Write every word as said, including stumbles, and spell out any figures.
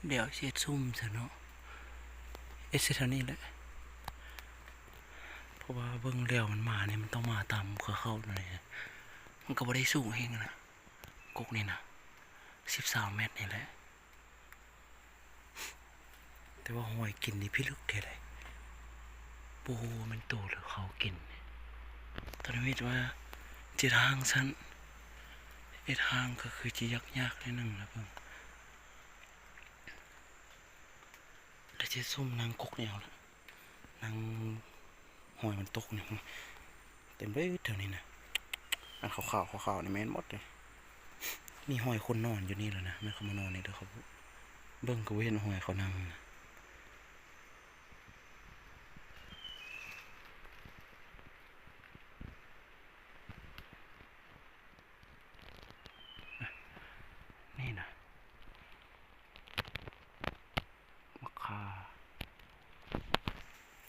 เดี๋ยวสิเฮ็ดซุ่มซะเนาะ เฮ็ดซะแถวนี้แหละ เพราะว่าเบิ่งแล้วมันมานี่มันต้องมาตามเขาๆนั่นแหละ มันก็บ่ได้สูงแฮงนะ กกนี่นะ สิบสามเมตรนี่แหละ แต่ว่าหอยกินนี่พิลึกแท้เลย บ่ฮู้ว่ามันโตหรือเขากิน ตอนนี้มีแต่ว่าเจ็ดหางสั้น เอ็ดหางก็คือจะยากๆนิดนึงนะเพิ่น แล้วสิซุ่มนั่งกกนี่เอาละ นั่งหอยมันตกนี่ เต็มเลยแถวนี้นะ อันขาวๆ ขาวๆ นี่แม่นหมดเลย มีหอยคนนอนอยู่นี่แล้วนะ แม่นเขามานอนนี่เด้อครับ เบิ่งก็บ่เห็นหอยเขานั่งนะ